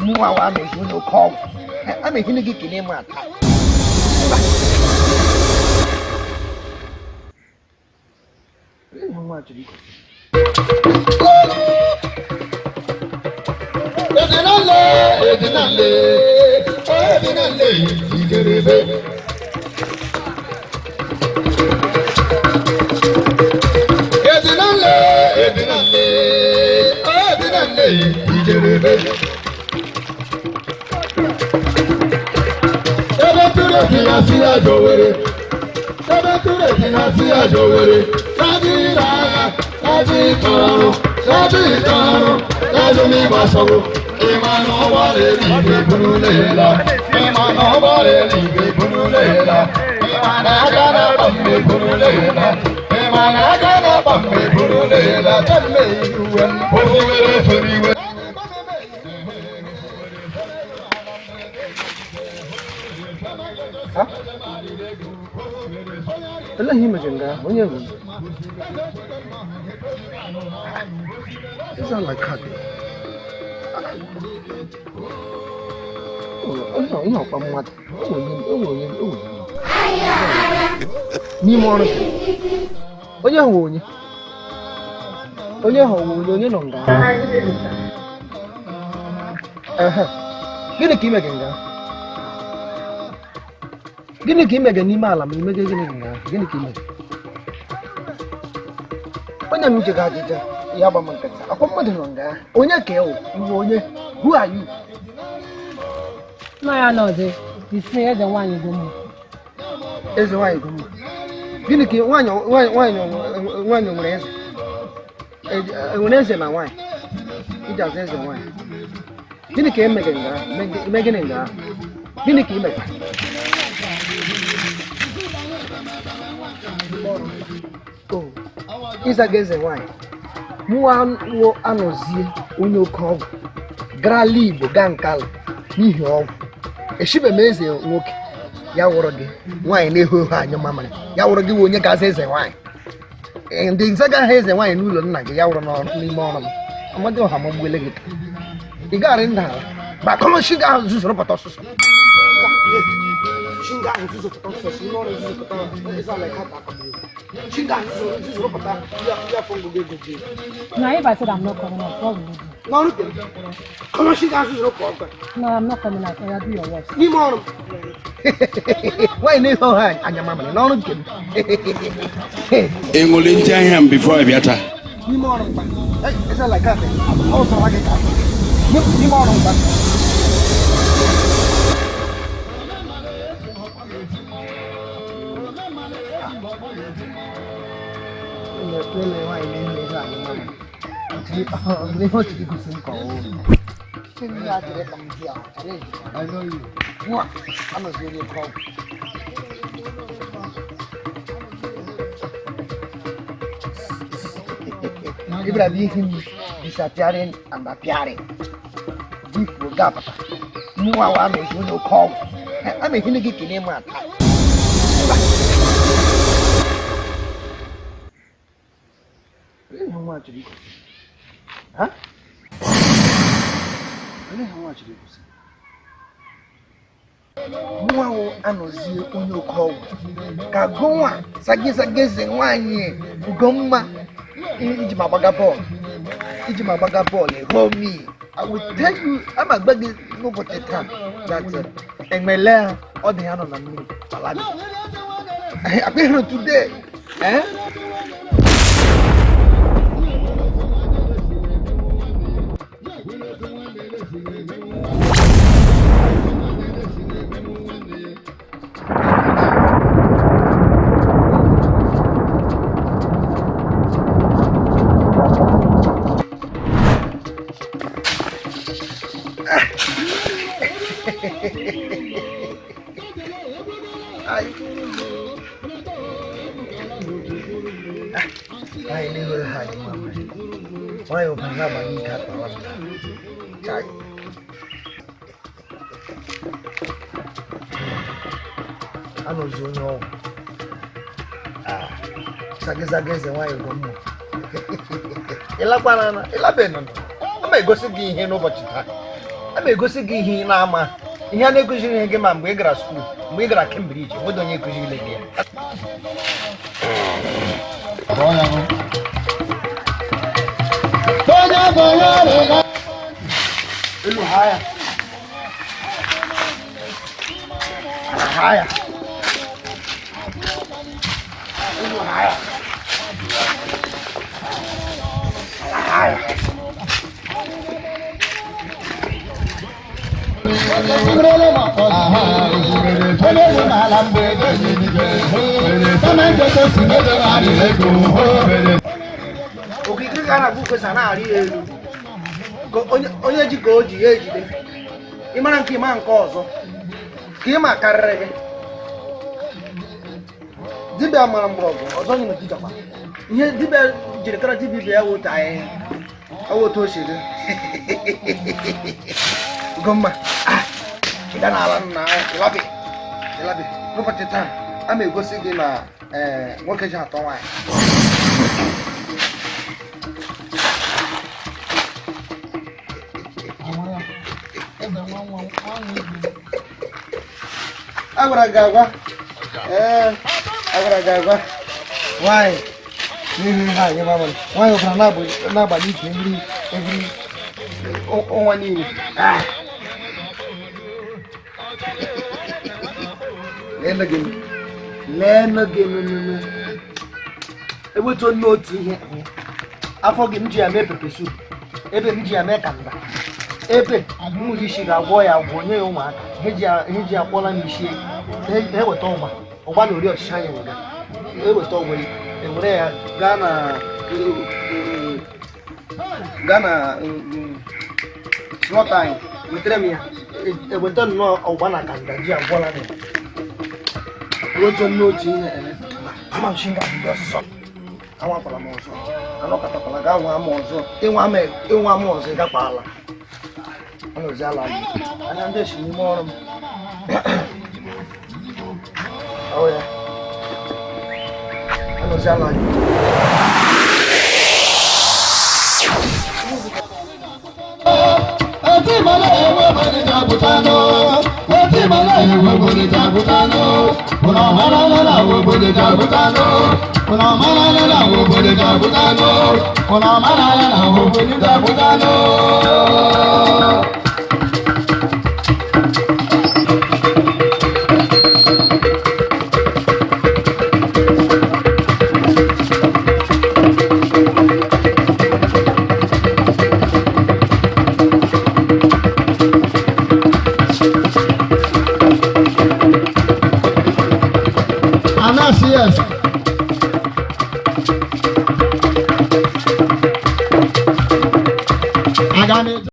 Mụnwa wa ama ezi onye oke ọgwụ. Ama ehine gị kene m ata. Edinale, edinale, edinale, ijerebe. Edinale, edinale, edinale, ijerebe. Ebe tụrụ dị na si ajọ were. Ebe tụrụ dị na si ajọ were. Láti ìlànà, láti ìtọrọ, láti ìtọrọ, láti omi ìgbàsọ̀rọ̀. Ìmọ̀nà ọba lè rí ìgbé burú lè la. Ìmọ̀nà ọba lè rí ìgbé burú lè la. Ìmọ̀nà ajára pàmò burú lè la. Ìmọ̀nà ajára pàmò burú lè la. Tẹ́lẹ̀ ìwé, ó fi wéré sórí ìwé. Olee ihe i mere nga ahụ? Onye bụ? It's not like that. Onye onye ọkwa mmadụ. Onye onye onye onye. N'ime ọrụ gị. Onye hụ onye. Onye hụ onye onye nọ nga ahụ. Ehe. Gịnị ka i mere nga ahụ? Gịnị ka i mere n'ime ala ma i mege gịnị nga ahụ? Gịnị ka i mere? Onye m jega ajịja ya gba m nkịtị. Akwa mmadụ nọ nga ahụ. Onye ka ị wụ? Iwu onye? Who are you? Nna ya nọzi isi eze nwaanyị Ugomma. Eze nwaanyị Ugomma. Gịnị ka nwaanyị nwaanyị nwaanyị nwaanyị nwere eze? Enwere eze na nwaanyị? Iji aza eze nwaanyị. Gịnị ka emege nga ahụ? Ime gịnị nga ahụ? Gịnị ka imega? Ịzaga eze nwaanyị. Mụwa wụ Anọzie onye oke ọgwụ gara ala Igbo gaa Nkalụ n'ihi ọgwụ. Eshibe m eze nwoke ya wụrụ gị nwaanyị na-eho eho anyụ mamịrị ya wụrụ gị wụ onye ga-aza eze nwaanyị. Ndị nzaga ha eze nwaanyị n'ụlọ nna gị ya wụrụ n'ọrụ n'ime ọrụ m amadị ọha magbuole gị taa. Ị gaghara ndị ala gbakọrọ shi ahụ zuzuru pụta ọsụsọ. Shi ahụ zuzuru pụta ọsụsọ si n'ọrụ zuzuru pụta eze ala ka ata akọgburu. Shi ahụ zuzuru pụta ya ya fọ ngụgụ ego gị. Now if I said I'm not coming out, what will you do? N'ọrụ gị kọrọ shi ahụ zuzuru pụọ ọkwa. No, I'm not coming out. I'll do your worst. N'ime ọrụ m. Nwaanyị na-eho ọha anya mamịrị n'ọrụ nke m. Ị ṅụrụ ntị ahịa m before ị bịa taa? N'ime ọrụ mkpa. Eze ala ka ata ọ sọrọ gị ka n'ime ọrụ mkpa. I know you. Anọzi onye oke ọgwụ. Ibra bi him disappearing and appearing. Deep gapata. Mụnwa wa ama ezi onye oke ọgwụ. Ama ehine gị kene m ata. Olee ihe nwa chọrọ igosi? Ha? Olee ihe nwa chọrọ igosi? Mụnwa wụ Anọzie onye oke ọgwụ ka gụnwa sagisaga eze nwaanyị Ugomma iji ma gbaga bọọlụ iji ma gbaga bọọlụ homi. I will tell you, ama agba gị n'ụbọchị taa that enwele ọ dị ya nọ na mmiri palami akpa ịhụrụ today eh? Ai. Ai, n'ihu ha anyị mama. Nwayọ bụ ha agbanye ike akpara m. Chai. Anọzi onye ọgwụ. Sagisaga eze nwaanyị Ugomma. Ịlakwana na ịlabeghị nọ. Ama egosi gị ihe n'ụbọchị taa. A ma egosi gị ihe ị na-ama, ihe a na-ekụziri gị ma mgbe ị gara school, mgbe ị gara Cambridge, nwedo onye kụziri gị ya. Elu ha ya, ha ya, elu ha ya, ha ya. Okirikiri ka a na-agba ukwesa na-arị ya elu. Ka onye ji ka o ji ya ejide. Ịmara nke ịma nke ọzọ ka ịma karịrị gị. Dibịa mara mgbọrọgwụ ọzọ nyere dibịa ihe dibịa jiri kara dibịa ibe ya wụ otu ahịhịa, ọ wụ otu o si dị. Ugomma, ị ga n'ala nna ya, ịlabi ịlabi. N'ụbọchị taa, a ma egosi gị na nwoke ji atọ nwaanyị. Agwara gị agwa, ee, agwara gị agwa nwaanyị n'ihu ihe anyị gbanwere nwaanyị ọbụla na-agbalị ike ebiri ọnwa niile. Leenụ gị, leenụ gị nụnụnụ. Ewetuo n'otu ihe afọ gị m ji ya mee pepper soup, ebe m ji ya mee kanda, ebe m isi ga-agwọ ya agwọ nye ya ụmụaka. Ha ji akwọla m isi, ha eweta ụgba ụgba na ori ọchịchị anyị nwega, eweta ọgwụ ewere ya gaa na slọta anyị, wetara m ya, eweta nnọọ ụgba na kanda ji agwọla m ya. Otu n'otu ihe ama m shi nga ọsọ anwakwala m ọzọ, anọkọtakwala ga anwa ama ọzọ, ịnwa ama ọzọ ịgakwa ala ọnọzi ala anyị anya ndị esi n'ime ọrụ m. Ọ ya ọnọzi ala anyị. Yes. Aga m eje.